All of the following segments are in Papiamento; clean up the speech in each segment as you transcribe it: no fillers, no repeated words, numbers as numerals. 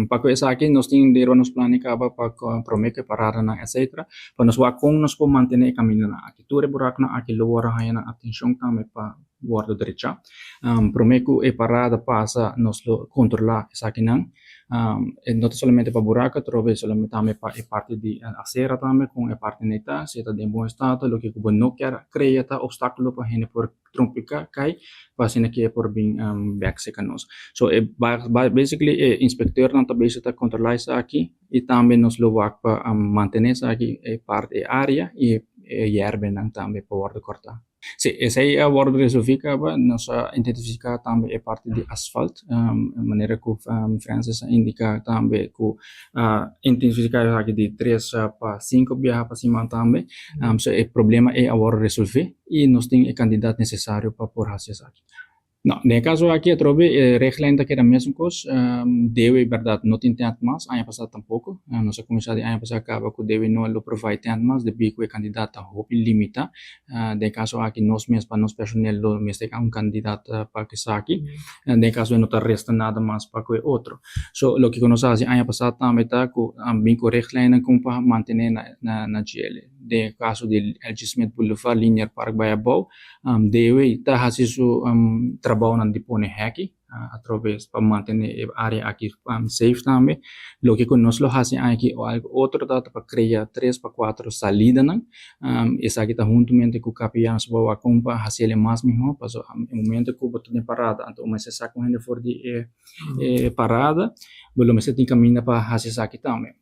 Pa ku esaki nos tin den nos plan di kaba pa promé ku e paradanan etcetera pa nos wak kon nos por mantené e kamindanan aki. Tur e burakunan aki lo wòrdu haña nan atenshon tambe pa wòrdu drechá. Promé ku e parada pasa nos lo kontrolá esakinan. E no ta solamente pa buraku atrobe solamente tambe pa e parti di asera tambe kon e parti nei ta si e ta den bon estado loke ku bo no kier krea ta opstákulo pa hende por trompiká kai pa asina ke e por bin bèk serka nos. So e basically e inspektornan ta bezig ta kontrolá esaki i tambe nos lo wak pa mantené esaki e parti e área i e yèrbenan tambe pa wòrdu kòrtá. Si, esei a wòrdu resolví kaba, nos a identifiká tambe e parti di asfalt, manera ku Francis a indiká tambe ku a intensifiká esaki di tres pa sinku biaha pa siman tambe. So e problema ei a wòrdu resolví i nos tin e kantidat nesesario pa por hasi esaki. No, den e kaso aki atrobe e reglijn ta keda mesun kos. Dewe bèrdat no tin tènt mas, aña pasá tampoko. Nos a kuminsá di aña pasá kaba ku Dewe no lo provide tènt mas debí ku e kandidat ta hopi limitá. Den e kaso aki nos mes pa nos personel lo mester un kandidat pa esaki. Den e kaso no ta resta nada mas pa ku e otro. So loke ku nos a hasi aña pasá tambe ta ku a bin ku rechtlijnen kon pa mantené na djele. Den e kaso di LG Smith Boulevard, Linear Park bai abou, DW ta hasi su trabounan di pone hèki atrobe pa mantené e área aki safe tambe. Loke ku nos lo hasi aki o algu otro ta pa krea tres pa kuatro salidanan. Esaki ta huntumente ku KPA nos por wak kon pa hasi el mas mihó pasobra e momento ku bo ta den parada anto bo mester saka un hende for di e parada bo lo mester tin kaminda pa hasi esaki tambe.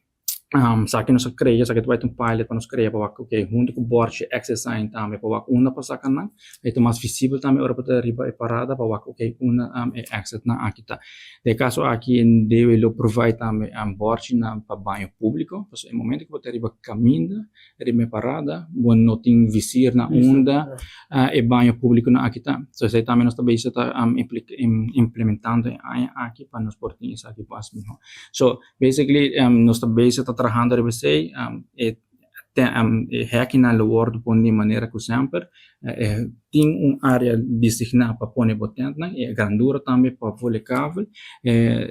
Esaki nos a krea, esaki ta bai ta un pilot pa nos krea pa wak oke huntu ku bòrchi exit sign tambe pa wak unda pa saka nan. E ta mas visibel tambe ora bo ta riba e parada pa wak oke unda e exitnan aki ta. Den e kaso aki debe lo provide tambe bòrchinan pa baño públiko pasobra e momento ku bo ta riba kaminda riba e parada bo no tin visir na unda e baño públiko nan aki ta. So esei tambe nos ta bisa ta implementando e aña aki pa nos por tin esaki mas mihó. So Basically nos ta bezig ta trahando riba esei, e e hekinan lo wòrdu pone di manera ku semper tin un área designá pa pone bo tèntnan i e grandura tambe pa vole kavel.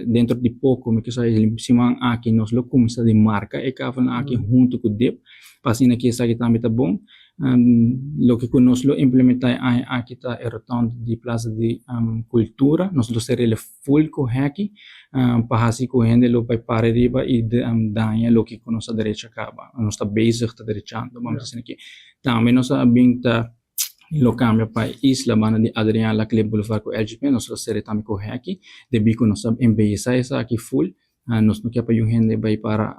Dentro di poko mi ke sa e siman aki nos lo kuminsá di marka e kavelnan aki huntu ku dip pa asina ki esaki tambe ta bon. Loke ku nos lo implementá e aña aki ta e rotònde di Plaza di Kultura, nos lo ser'el Full ku hèki pa hasi ku hende lo bai para riba i daña loke ku nos a derecha kaba. Nos ta bezig ta derechando, bamos a asina aki. Tambe nos a bin ta lo kambia pa e isla banda di Adriaan Laclé Boulevard ku LGP, nos lo sere tambe ku hèki debí ku nos a embeyesá esaki full. Nos no ke pa yu hende bai para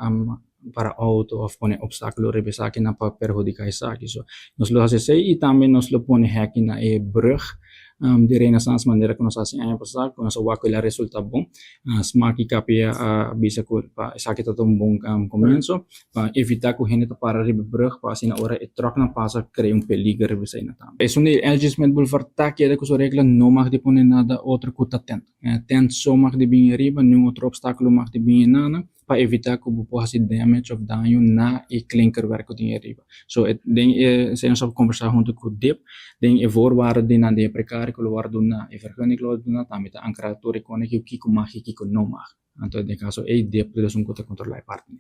para auto of pone obstáculo riba esakinan pa perhudiká esaki. So, nos lo hasi esei i tambe nos lo pone hèki na e brùg di Renaissance manera ku nos a hasi aña pasá ku nos a wak ku el a resultá bon. Smak i KPA a bisa ku pa esaki ta un bon komienso pa evitá ku hende ta para riba e brùg pa asina ora e tròknan pasa krea un peliger riba eseinan tambe. Esun di LG Smith Boulevard ta keda ku su regla no mag di pone nada otro ku ta tènt. Tent so mag di bin ariba, niun otro obstáculo mag di bin enana pa evitá ku bo por hasi damage òf daño na e klinkerwerk ku tin ariba. So e den e esei nos a kombersá huntu ku dip den e voorwaarden di nan den e prekario ku lo wòrdu duna, e vergunning ku lo wòrdu duna tambe ta ankrá tur e kone ku kiko mag i kiko no mag. Anto den e kaso ei dip ta esun ku ta kontrolá e parti.